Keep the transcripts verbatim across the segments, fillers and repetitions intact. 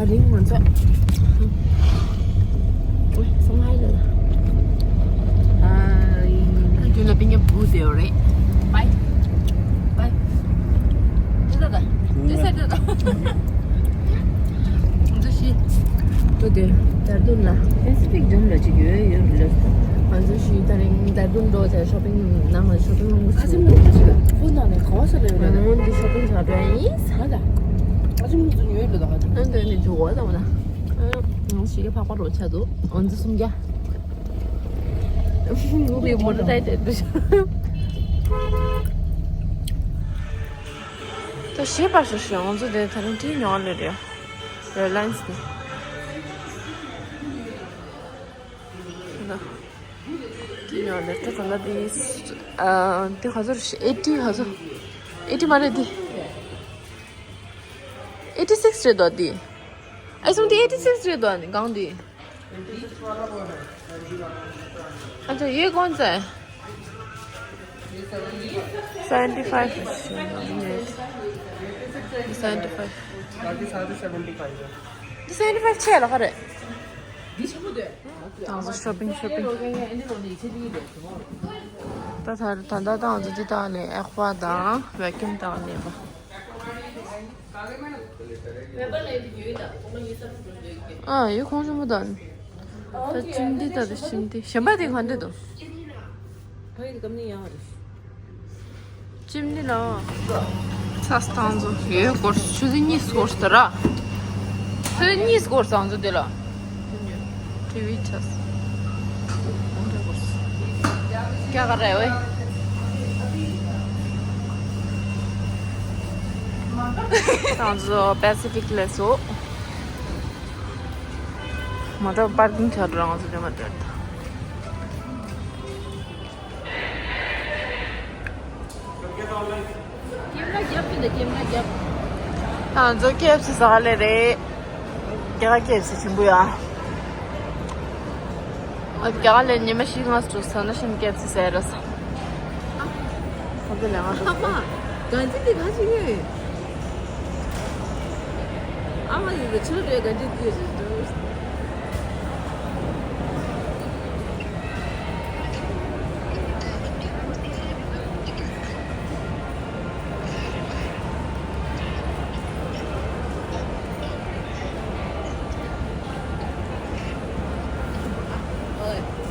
ནིང་ང་ཚོ། ཨོ། སོང་ཧའི་ལ། ཨ། རྒྱུན་ལ་པིན་ཉ་བུ་དེ་རེད། པའི། པའི། ཅི་ད་ད། ཅི་ཟེར་ད་ད། ང་ཚོ་ཤི། ཁོ་དེ་ད་དུང་ལ་པེ་སི་ཕིག་ཇམ་ལ་ཅིག་ཡོད་ཡོད་མི་ལབ། ང་ཚོ་ཤི་ད་རིང་ད་དུང་འགྲོ་བྱས་ཤོ་པིང་ནང་ལ་ཤོ་པིང་མང་པོ་ཨ་ཅེ་ཞིག་མུ་ཁོ་ན་ནས་ག་བ་ས་ལ་ཡོད་རེད། ང་འདི་ཤོ་པིང་བྱ་འགྲོ་ཡིན། ཨ་ད། ཨ་ཅེ་མུ་ཚོ་ཉོས་ལ་ད་ཧ་ད། ཨ་འདི་ནི་འཇུག་བ་ད་བ་ད། ང་ཤི་གི་ཕག་པ་རོ་ཆ་འདུག་ཨ་འདི་སུམ་རྒྱ། ངུ་བའི་མོ་ཊ་ཏའི་ཏའི་འདུག་ད་ཞེས་པ་ཞུ་ཞུ་ང་ཚོ་དེ་ད་རིང་ཁྲིད་མྱོང་ལེ་རེད། རི་ལ་ཡན་སི་དེ། ད་ཁྲིད་མྱོང་ལེ་ད་ད་ལྟ་དེ་ཨ་དེ་ག་ཚོད་རེད། ཨེ་ཊི་ག་ཚོད། ཨེ་ཊི་མ་རེད་དེ། ཨེ་ཊི་སིགས་རེད་དོ་དེ། ཨེ་སུང་དེ་ཨེ་ཊི་སིགས་རེད་དོ་ཨ་ནི་གང་དེ། अच्छा, ये कौन सा है? Seventy five. Seventy five. ये सेवेंटी फ़ाइव छे लगा रहे। हाँ, shopping shopping. ད་ད་ད་ད་ད་ད་ད་ད་ལས་ཨེ་ཁ་དང་བེ་ཀུམ་དང་ལས་པ། ཨ་ཡོད་ཁོང་ཆུང་མོ་དང་། ད་ཅིམ་འདི་ད་ད་ཅིམ་འདི་གཞན་པ་དེ་ག་འདྲ་འདུག་ཅིམ་འདི་ལ། ཚ་སྟངས་ཚོ་ཡོད་སྐོར་ཆུ་ཚོད་གཉིས་སྐོར་ཟེར་ར། ཆུ་ཚོད་གཉིས་སྐོར་སང་ཚོ་དེ་ལ། ཊི་ཝི་ཆགས། སྐྱ་ག་རེ་ཝེ། ང་ཚོ་པེ་སི་ཕིག་ལས་སོ། མ་ད་པར་ཀིང་ཆགས་འགྲོ་ང་ཚོ་དེ་མ་དེར་ད། ང་ཚོ་ཀེ་ཨེཕ་སི་ཟ་ག་ལེ་རེད། རྒྱ་གར་ཀེ་ཨེཕ་སི་ཆེན་པོ་ཡ། ཨ་རྒྱ་གར་ལས་ཉི་མ་བཞི་ལྔ་ཙམ་ཟ་ན་ཤིན་ཀེ་ཨེཕ་སི་ཟ་ཡ་རེད་ཟ། ཁོང་ཚོ་ལས་ང་ཚོ། ཨ་མ། གང་ཅི་དེ་ག་ཅི་ཡོད། ཨ་མ་ཡིན་ན་ཆུ་རེད་ག་འདྲ་དེ་རེད་འདུག་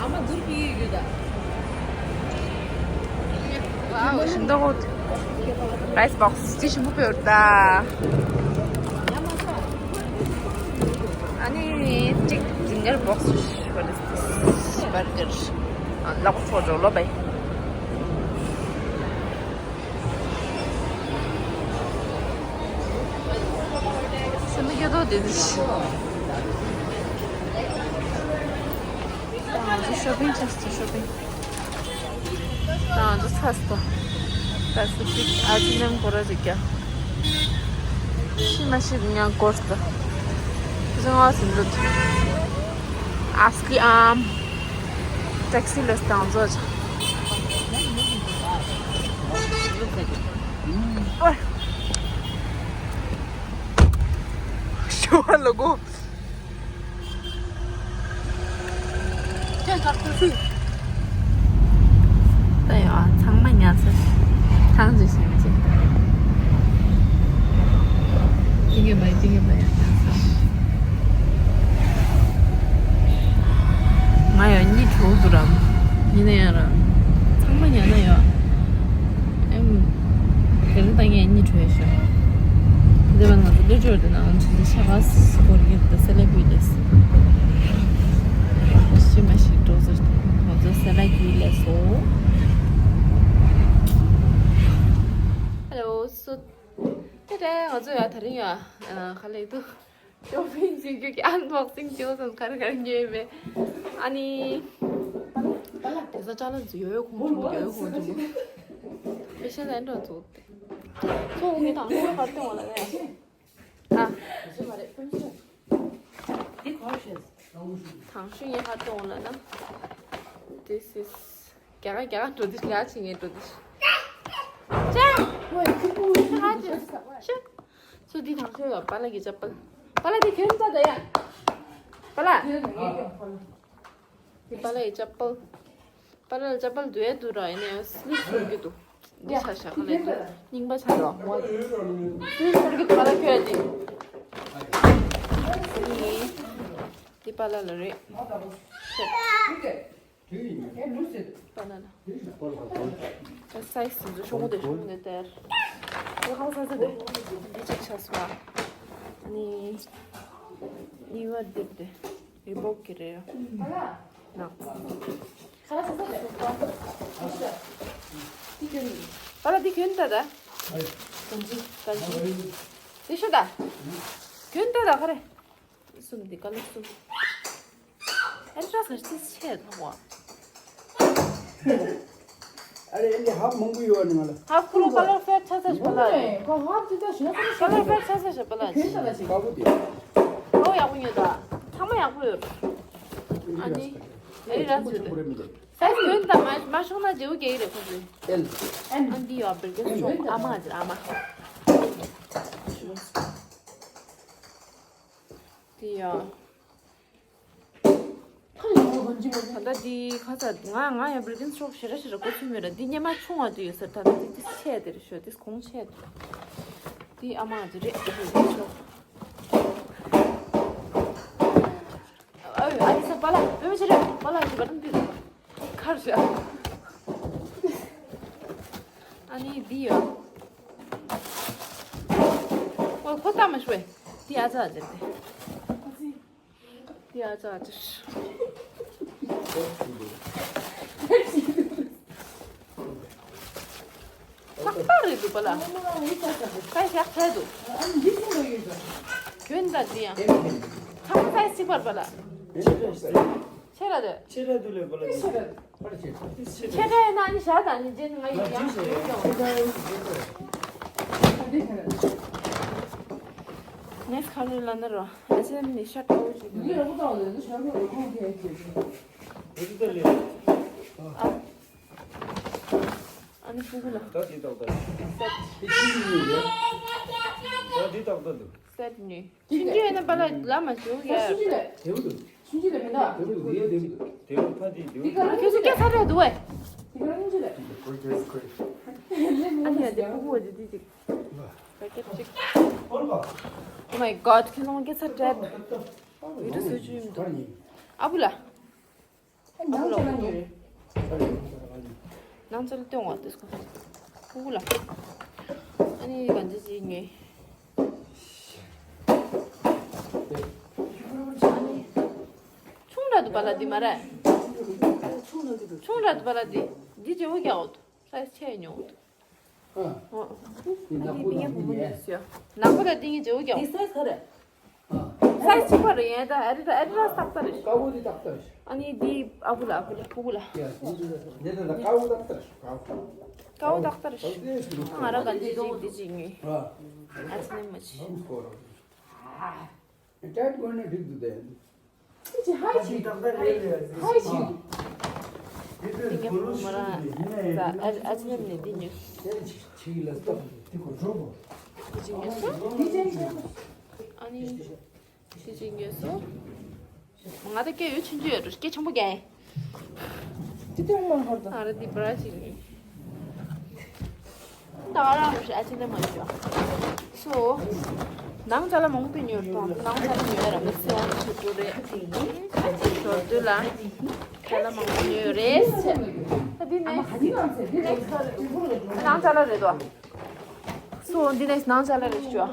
ཨ་མ་དུར་པི་ཡོད་ད། ཝའོ། ཞིམ་མདོག་ཨོ། རའིས་བོག་སི་ཅི་ཞིམ་པོ་ཕེབས་ད། ཨ་ནི་གཅིག་ཛིང་གར་བོག་སི་ཤོ་ལེ་སི་བར་གར། ཨ་ལག་པ་ཚོ་འགྲོ་ལོ་བའི། སེམས་སྐྱིད་ཏོ་དེ་ནི། ཤོ་པིང་ཆགས་སོ་ཤོ་པིང་། ང་ཚོ་ཚ་སྟོ། ད་སི་ཕིག་ཨ་ཅི་ནམ་གོ་ར་ཅིག་ཀྱང་། ཤི་མ་ཤི་ཉང་གོར་སྟོ། ཟང་ཨ་སི་འདུག་ཨ་སི་ཀི་ཨམ། ཊེག་སི་ལས་དང་ཚོ་ཆ། ཨོ། ཤོ་ཧ་ལོ་གོ། ཁྱོད་ག་ཚོད་སུ། ད་ཡོད་ཨ་ཚང་མ་ཉལ་ཚར། ཐང་ཅིག་ཞིག་ཅིག་ཏིང་ངེ་བའི་ཏིང་ངེ་བའི་ཉལ་ཚར། ང་ཡང་གཉིད་བྲོ་འདུག་རམ། ཡིན་ན་ཡང་ར། ཚང་མ་ཉལ་ན་ཡོད། ཨེམ། དེ་རིང་ད་ངས་གཉིད་བྲོས་ཤོག་དེ་བས་ང་ཚོ་ཀླད་ཀོར་དེ་ནང་ཆུ་ཚོད་ཕྱེད་ཀ་སྐོར་གྱི་འདུག་སེ་ལེ་བུས་ལེས། ཤི་མ་ཤི་འགྲོ་ཟེར་ཏེ་ང་ཚོ་སེ་ལེ་བུས་ལེས་སོ། ཧེ་ལོ་སུ། ཏེ་ཏེ་ང་ཚོ་ཡ་དེ་རིང་ཡ་ཁ་ལེ་དུ། ཤོ་པིང་བྱེད་རྒྱུ་གི་ཨན་བོག་སིང་བྱེད་དགོས་སམ་ག་རེ་ག་རེ་ཉོས་མེད། ཨ་ནི། དེ་ས་ཅ་ལག་ཚོ་ཡོད་ཡོད་ཁོང་ཆུང་ཡོད་ཡོད་ཁོང་ཆུང་། ཕེ་ཤན་ཨན་འགྲོ་ཚོ། ཚོ་འུ་གི་དང་ཚོ་གར་སྟོན་བ་ལ་ཡ། ཨ། དང་ཤུ་ཡིན་ཧ་ཏོང་ལ་ན། This is རྒྱ་གར་རྒྱ་གར་འགྲོ་དུས་ལ་ཕྱིན་ངེས་འགྲོ་དུས། ཅེ། ཧ་ཅེ། ཤ། སུ་དེ་དང་ཤོས་ཡོད་པ་ལ་གི་ཅབ་པལ། པཱ་ལགས་དེ་གྱོན་ད་ད་ཡ། པཱ་ལགས། དེ་པཱ་ལགས་ཡི་ཅ་པལ། པཱ་ལགས་ལ་ཅ་པལ་འདུག་ཡ་འདུག་ར། ཡིན་ནའི་སི་ལིབ་ཟེར་གྱི་འདུག་འདི་ཆ་ཤ་ག་ལ་འདུག་རྙིང་པ་ཆགས་འགྲོ། སི་ལིབ་ཟེར་གྱི་འདུག་པཱ་ལགས་ཁྱོད་ཡ་དེ། འདི་པཱ་ལགས་ལ་རེད། པཱ་ལགས་ལ། ད་སའི་ཛི་དེ་ཚོ་ཤོག་གུ་དེ་ཤོག་གུ་དེ་སྟེར། དེ་ཁ་ས་ས་དེ། འདི་གཅིག་ཆགས་སོང་། ཨ་ནི། གཉིས་པ་འདི་དེ། རི་བོག་གི་རེད། ན། པཱ་ལགས་འདི་གྱོན་ད་ད། ག་ཅི། ག་ཅི། འདི་ཤོག་ད། གྱོན་ད་ད་ག་རེ། གསུམ་འདི་ཀ་ལོ་གསུམ། ཨེ་འདྲ་ཟེར་ཅི་ཆེ་ཐོག་བ། ཨ་རེ་ཨེ་འདི་ཧབ་མང་པོ་ཡོད་ནི་ང་ལ། ཧབ་ཁུ་ལོ་ཀ་ལོར་ཕེར་ཆ་ཚ་ཞིག་པ་ལ། ཀ་ཧབ་ཅི་ད་ཞེ་ས་ཀ་ལོར་ཕེར་ཆ་ཚ་ཞིག་པ་ལ། ཁྱོད་ད་ལ་ཞིག་ཀ་བོ་དེ། ཨོ་ཡག་པོ་ཡོད་ད། ཚང་མ་ཡག་པོ་ཡོད། ཨ་ནི། ཨེ་ར་ཚོད་དེ། སའི་ཛི་གྱོན་ད་མ་མ་ཤོང་ན་རྗེ་བོ་རྒྱག་གི་རེད་ཁོ་ཚོས། ཨེལ། ཨ་འདི་ཡོད་བིར་གིན་ཤོག་ཨ་མ་ཨ་ཅེ་ཨ་མ། དེ་ཡ། ད་ལྟ་འདི་ཁ་ཚ་ང་ང་ཡང་བིར་གིན་ཤོག་ཞེ་དྲག་ཞེ་དྲག་གོ་ཚོད་མེད་ར། འདི་སྙེ་མ་ཆུང་བ་དེ་ཡོད་ས། ད་ལྟ་འདི་འདི་ཆེ་དེ་རེད་ཤོག་འདི་གོང་ཆེ་དེ། འདི་ཨ་མ་ཨ་ཅེ་རེད་བིར་གིན་ཤོག་ཨ་ཨ་ནི་ས་པཱ་ལགས་བུ་མོ་ཆེ་རེད། པཱ་ལགས་ཀྱི་བར་འདི་ཁར་བཞག་ཨ་ནི་འདི་ཡོད། ཨོ་ཁོ་ལྟ་མ་ཤོད། འདི་ཨ་ཅག་ཨ་ཅག་རེད། འདི་ཨ་ཅག་ཨ་ཅག་ཏག་ཏག་རེད་འདུག་པཱ་ལགས། ཁ་ཤག་ཆེ་འདུག་གྱོན་ད་འདི་ཡང་། ཚང་མ་སའི་ཛི་གཅིག་པ་རེད་པཱ་ལགས། ཆེ་ར་འདུག་ཆེ་ར་འདུག་ལས་པཱ་ལགས། ཆེ་ར་འདུག་ཆེ་ར་འདུག་ཆེ་ར་ཡིན་ན་ཨ་ནི་ཞག་དང་ནི་རྗེས་ང་ཡི་ཡང་ཡོང་ཡོང་། ནེགསི་ཁ་ལོ་ལ་ན་རོ། ཨ་ཅེ་ནི་ཤ་ཏོ་ཞིག་ནི་རོ་ཏོ་ལ་ནི་ཤ་ཏོ་རོ་ཁོང་གི་ཨ་ཅེ་ཨ། ཨ་ནི་ཕྲུ་གུ་ལ། ད་འདི་ཏག་ཏག་འདུག་ད་འདི་ཏག་ཏག་འདུག་སེད་ནི། ཆུང་ཆུང་ཡིན་ན་པཱ་ལགས་ལ་མ་བྱུང་ཡ། ཆུང་ཆུང་རེད། དེ་བུ་འདུག་ཆུང་ཆུང་རེད་མི་འདུག་དེ་བུ་འདུག་དེ་བུ་འདུག་དེ་བུ་ཕ་དེ་དེ་བུ། ཁྱོད་ཚོ་སྐད་ཆ་རེད་འདུག་བས། དེ་ག་ཆུང་ཆུང་རེད། ཨ་ནི་ཡ་དེ་ཕྲུ་གུ་བ་དེ་དེ་ཅིག་པ་ཀེ་ཊི་ཅིག Oh my god ཁྱོད་ཚོ་སྐད་ཆ་རེད། བི་ཌི་ཡོ་བཟོ་རྒྱུ་ཡིན་འདུག་ཨ་བུ་ལ། ཨ་ནང་ལོགས་ལ་ཉོས་རེད། ནང་ཚུར་སྟོན་བ་དེ་སྐོར། ཕྲུ་གུ་ལ། ཨ་ནི་གང་ཅི་ཅི་ཉོས། ཨ་ནི། ཆུང་དྲགས་འདུག་པཱ་ལགས་འདི་མ་རེད། ཆུང་དྲགས་འདུག་པཱ་ལགས་འདི། འདི་བརྗེ་པོ་རྒྱག་འོ་འདུག་སའི་ཛི་ཆེ་ཉོ་འོ་འདུག་ཨ། ཨ་ནི་འདི་ངའི་བུ་མོ་འདི་ཟེར། ནག་པོ་དང་འདི་གཉིས་བརྗེ་པོ་རྒྱག་འོ་འདུག་སའི་ཛི་ག་རེད། ཨ། སའི་ཛི་གཅིག་པ་རེད། ཡང་ད་ཨ་རི་ད་ཨ་རི་ད་ཏག་ཏག་རེད། ཀ་བོ་འདི་ཏག་ཏག་རེད། ཨ་ནི་འདི་ཨ་བུ་ལ་ཨ་བུ་ལ་ཕྲུ་གུ་ལ། ཡ་འདི་འདི་འདི་འདི་ཀ་བོ་ཏག་ཏག་རེད། ཀ་བོ་ཏག་ཏག་རེད། ང་རང་ག་འདི་གཅིག་འདི་གཅིག་ཉོས། ཨ་ཙི་ནི་མ་གཅིག Dad going to do that. ཅི་ཧའི་ཅི། ཧའི་ཅི། འདི་ངའི་བུ་མོ་རང་ཨ་ཨ་ཅེ་ནེམ་ནས་འདི་ཉོས། འདི་ཅིག་ཉོས་སོང་། ཨ་ནི་འདི་ཅིག་ཉོས་སོང་། ང་ད་སྐད་ཡོད་ཆུང་ཆུང་ཡོད་འགྲོ་སྐད་ཆེན་པོ་རྒྱག་ཡིན། ཨ་ར་འདི་བྷ་ར་ཅིག་ཡིན། ད་ང་རང་རུ་ཞིག་ཨ་ཅེ་ནེམ་མ་ཞུ། སོ། ནང་ཅ་ལག་མང་པོ་ཉོས་རེད་དང་ནང་ཅ་ལག་ཉོས་ར་མི་ཚེ་བ་ཞུ་རྒྱུ་རེད། ཞོར་དུས་ལ་ཅ་ལག་མང་པོ་ཉོས་རེད། ད་འདི་ནེགསི་ནེགསི་ནང་ཅ་ལག་རེད་དོ། སོ་འདི་ནེགསི་ནང་ཅ་ལག་རེད་ཞུ།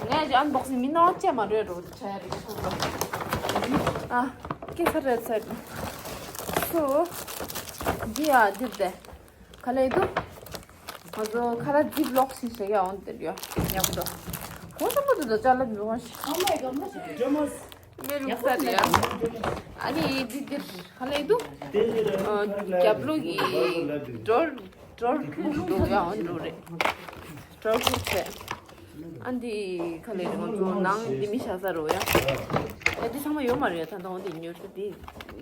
ངས་ཀྱི་ཨན་བོག་སིང་མི་ནང་ཅ་མ་རེད་རོ་ཆ་རེད་ཞུ། ཨ་ཀེ་ས་རེད་ཚད། སོ་འདི་ཨ་འདིར་དེ། ག་ལེ་དུ། ང་ཚོ་ཁ་ལག་ཛིབ་ལོག་ཞིག་བྱེད་ཡ་འོང་དེར་ཡོད། ཡག་པོ་འདུག་གོང་ས་པོ་དེ་ཚོ་ཅ་ལག་མི་དབང་ཞིག་མེ་རུག་ས་རེད་ཡ། ཨ་ནི་འདི་འདིར་ག་ལེ་དུ། རྒྱབ་ལོག་གི་སྒྲོལ་སྒྲོལ་ཁུལ་འགྲོ་ཡ་འོང་འགྲོ་རེད། སྒྲོལ་ཁུལ་བྱས། ཨ་འདི་ག་ལེ་ང་ཚོ་ནང་འདི་མི་བཞག་ས་རེད་ཡ། ཨ་འདི་ཚང་མ་ཡོད་མ་རེད་ད་ལྟ་འོང་འདི་ཉོས་ཏེ་འདི་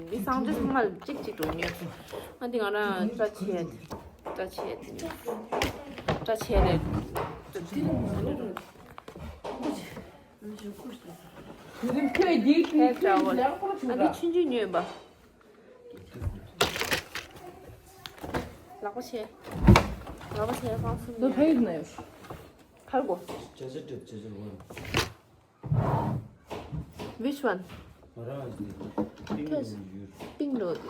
འདི་སང་ཇོས་ཚང་མ་གཅིག་གཅིག་འགྲོ་ཉོས། ཨ་འདི་ང་རང་སྐྲ་ཆད་སྐྲ་ཆད་སྐྲ་ཆད་རེད། ཁྱོད་འདི་ཁྱོད་འདི་ལ་ཁོ་ཆུ་ཨ་འདི་ཆུང་ཆུང་ཉོས་པ། ལག་པ་ཆེ། ལག་པ་ཆེ་ཧྥང་སུམ་ནོ་ཕ་ཡུལ་ན་ཡོད། ཁར་གོ། ཇ་ཇ་ཏྲེ་ཇ་ཇ་ཝན། Which one? ང་རང་ཨ་ཅེ་ཏིང་ཡོད་ཡོད། ཏིང་རོ་དེ།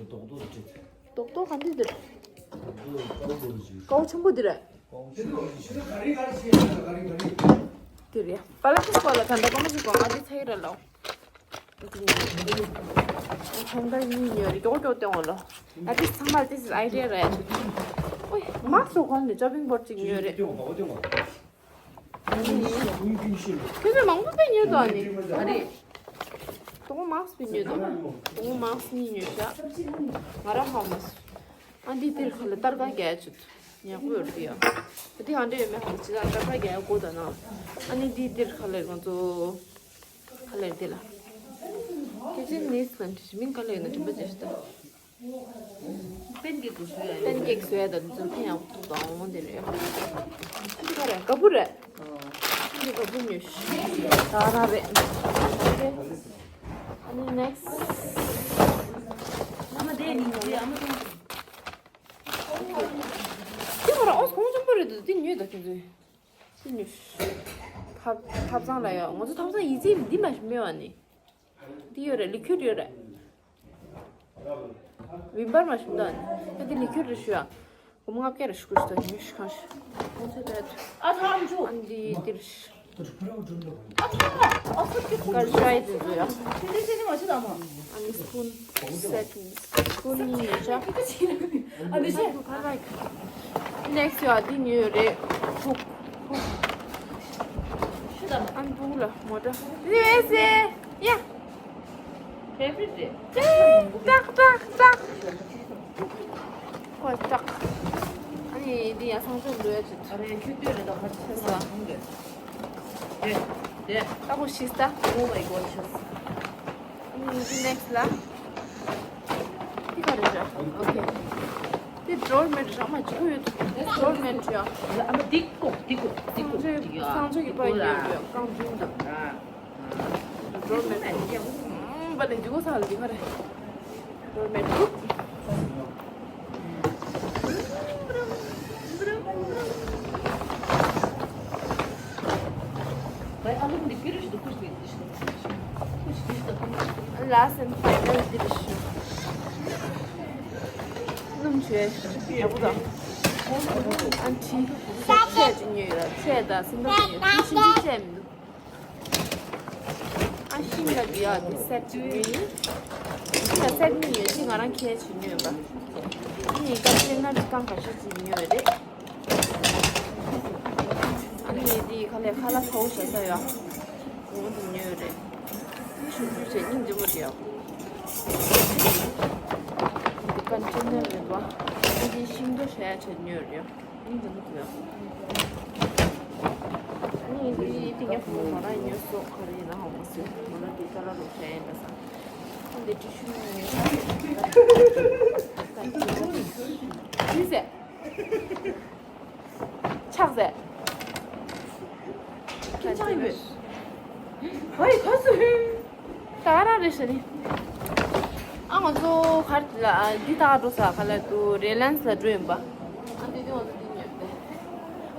རྡོག་རྡོག་ཏྲེ། རྡོག་རྡོག་ག་འདི་དེ། རྡོག་རྡོག་ཀའོ་ལོ་ཞུ། ཀའོ་ཆེན་པོ་དེ་རེད། ཀའོ་ཆེན་པོ་ཞུ། དེ་རེད། པ་ལ་ཅིག་པ་ལ་ག་འདྲ་པ་མ་ཅིག་པ་ང་དེ་ཚ་གི་རེད་ལོ། ཁྱོད་འདི་གཉིས་ཉོས་རེད། མགྱོགས་མགྱོགས་སྟོན་འོང་ལོ། ང་དེ་ཚང་མ་this is idea རེད། ཨོའི་མག་སོ་གོན་ནས་ཅོ་པིང་བོར་ཅིག་ཉོས་རེད། ཁྱོད་ཚོ་མང་པོ་པས་ཉོས་འདུག་ཨ་ནི། ཨ་རེད། དོ་མག་སྤི་ཉོས་འདུག་དོ་མག་གཉིས་ཉོས་ཤག་ང་རང་ཧ་མ་སོང་། ཨ་འདི་དེར་ཁ་ལ་སྟར་ཁ་རྒྱག་ཆུ་ཉག་པོ་ཡོད་རེད་ཡ། ད་དེ་ག་འདྲ་ཡོད་མེད་ཧ་མ་ཅི་ད་སྟར་ཁ་རྒྱག་གོ་ད་ན། ཨ་ནི་འདི་དེར་ཁ་ལ་ང་ཚོ་ཁ་ལ་དེ་ལ། ཁྱེད་ཚོའི་ནིས་ལ་འདྲི་ཞིག་མིང་ག་ལ་ཡོད་ན་དྲན་པ་བརྗེད་ཤི་ད། པན་ཀེག་བཟོ་ཡ། པན་ཀེག་བཟོ་ཡ་དང་ཚུར་ཕན་ཡག་པོ་འདུག་ཨང་དེ་རེད། ཁ་རེད་ག་བུ་རེད། འདི་ག་བུ་ཉོས་ཤི། ད་ར་རེད། ཨ་ནི་ནེག་སི། ཨ་མ་དེ་ནི་དེ་ཨ་མ་དེ། དེ་མ་ར་ཨོ་གོང་ཆེན་པོ་རེད་འདུག་དེ་ཉོས་ད་ཁྱོད་ཚོས། དེ་ཉོས་ཤི། ཐབ་ཐབ་ཚང་ལ་ཡོད། ང་ཚོ་ཐབ་ཚང་ཡིད་ཆེས་འདི་མ་ཞིག་མེད་བ་ནི། འདི་ཡོད་རེད། ལི་ཁུར་ཡོད་རེད། བིམ་པར་མ་ཞིག་འདུག་ཨ་ནི། ད་འདི་ལི་ཁུར་རེད་ཞུ་ཡ། སྒོར་མོ་ལྔ་བརྒྱ་རེ་ཞུ་དགོས་ཞུ་ད་ཉོས་ཤི་གང་ཞིག་ཁོང་ཚོས་ད་ཡོད། ཨ་ཐང་ཆུ། ཨ་འདི་འདིར་ཤི། ཀར་ཤའི་དེ་ཚོ་ཡ། ཨ་ནི་སི་པུན་སེཊ་སི་པུན་གཉིས་ཉོས་ཤག་ཨ་ནི་ཤེ། ནེག་སི་ཡ་འདི་ཉོས་རེད། ཧུག་ཧུག་ཨ་ནི་ཕུག་ལ་མོ་ཊ་འདི་ཨེ་སེ་ཡ། ཏག་ཏག་ཏག་ཀོ་ཏག་ཨ་ནི་འདི་ཡ་སང་ཚོད་འགྲོ་ཡ་ཆུ། ཨ་རེ་ཁྱོད་ལྟོས་རེད་ད་ཁ་ཆེ་ས་ཧུང་རེད། དེ་དེ། ཨ་ཁུ་ཤི་སྟ། Oh my God ཆེ་ས། ཨ་ནི་འདི་ནེག་སི་ལ། འདི་ག་རེ་རེད། ཨོ་ཁེ། འདི་ཌོར་མེ་ཊི་ར་མ་ཅིག་ཡོད། ཌོར་མེ་ཊི་ཡ། ཨ་མ་འདི་ཀོ་འདི་ཀོ་འདི་ཀོ་སང་ཆོས་འདི་ཡ། སང་ཆོས་ཀྱི་པ་ཡོད་ཡོད་རྐང་འཛིན་དང་། ཌོར་མེ་ཊི། ཨམ་པ་ནི་འདི་གོ་ས་ལ་འདི་ག་རེ། ཌོར་མེ་ཊི། Last and final འདི་རེད་ཤི། སྣུམ་བྱོས་ཡག་པོ་དང་། ཨ་ནི་ཆེ་ཆེ་ཉོས་ཡོད་ལ་ཆེ་དང་སེམས་པ་ཉོས་ཡོད་ཆེ་ཆེ་ཆེ་མི་འདུག་ཨ་ཤིང་ལ་འདི་ཡ་འདི་སེཊ་ཅིག་ཉོས་ཡིན། འདི་ལ་སེཊ་གཉིས་ཡོད་ཅིག་ང་རང་ཁྱེར་བྱས་ཉོས་པ། འདི་ཡིན་སྐབས་ཤིང་ན་འདི་རྐང་ཁ་ཤས་ཅིག་ཉོས་ཡོད་རེད། ཨ་ནི་འདི་ཁ་ལས་ཁ་ལག་ཚ་བོ་བྱ་ས་ཡ། འོ་འདི་ཉོས་ཡོད་རེད། ཆུང་ཆུང་བྱས་སྙིང་རྗེ་མོ་རེད་ཡ། འདི་ཀན་ཊེ་ནར་རེད་པ། འདི་ཤིང་ཏོག་བྱ་ཡ་བྱས་ཉོས་ཡོད་རེད་ཡ། ཨ་ནི་འདི་དེ་ཉག་མོ་མོ་ར་ཉོས་སོ་ག་རེ་ཡིན་ན་ཧ་མ་སོ་མོ་ར་དེ་ཏ་ལ་རུ་ཤ་ཡིན་པ་ས། ཨ་འདི་ཏི་ཤུ་ཉོས། འདི་ཟེ། ཆག་ཟེ། ཁྱི་ཆག་ཡིན་པས། ཧའི་ཁ་སུ། ད་ག་རང་རེད་ཤི་ནི། ཨ་ང་ཚོ་གར་ལ་འདི་ད་འགྲོ་ས་ག་ལ་དུ་རི་ལན་སི་ལ་འགྲོ་ཡིན་པ། ཨ་འདི་འདི་ང་ཚོ་འདི་ཉོས་ཏེ།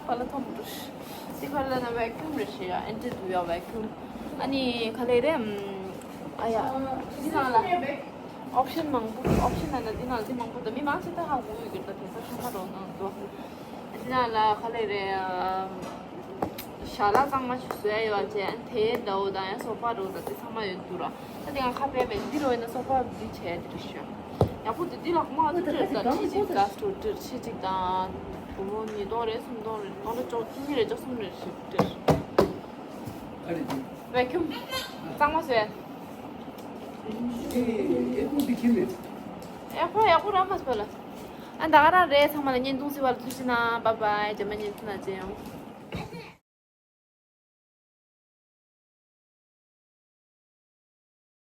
པ་ལ་ཐོམ་འགྲོ་ཤི། འདི་ག་ལ་ན་ཝེ་ཁྱུམ་རེད་ཤི་ཡ་ཨེན་ཏི་དུ་ཡ་ཝེ་ཁྱུམ། ཨ་ནི་ག་ལེ་རེད། ཨ་ཡ། འདི་ནང་ལ་ཨོབ་ཤན་མང་པོ་ཨོབ་ཤན་ན་ན་འདི་ནང་འདི་མང་པོ་ད་མི་མང་ཆེ་ད་ཧ་གོ་ཡོད་ཀྱི་ད་དེ་ས་ཤོང་ཁ་རོགས་གནང་དོ། འདི་ནང་ལ་ག་ལེ་རེད། ཞལ་ལག་གཙང་མ་ཞིག་བཟོ་ཡ་ཡོད་ཅེ་དེའི་ཟླ་བོ་དང་ཡང་སོ་པ་རོ་དང་དེ་ཚང་མ་ཡོད་འདུག་ར། ད་དེ་ང་ཁ་ཕེ་མེད་འདི་རོ་ཡིན་ན་སོ་པ་འདི་བྱས་འདི་རེད་ཤོད། ཡག་པོ་འདུག་འདི་ལ་མ་ཐུག་འདྲ་ད་ཁྲི་གཅིག་ད་སྤྲོ་འདྲ་ཁྲི་གཅིག་དང་། སྒོར་མོ་ཉིས་སྟོང་རེ་སུམ་སྟོང་རེ་སྟོང་རེ་བཅོ་གཉིས་རེ་བཅུ་གསུམ་རེ་ཞིག་འདྲ། ཝེ་ཁྱུམ། གཙང་མ་བཟོས། ཨེ་ཁོ་འདི་ཁྱེར་མེད། ཨེ་ཁོ་ཡག་པོ་རང་མ་བཟོས་ལ། ཨ་ད་ག་རང་རེད་ཚང་མ་ལ་བརྙན་ཐུང་གཟིགས་པ་ལ་ཐུགས་རྗེ་གནང་། བཱའི་བཱའི། རྗེས་མ་བརྙན་ཐུང་ལ་མཇལ་ཡོང་།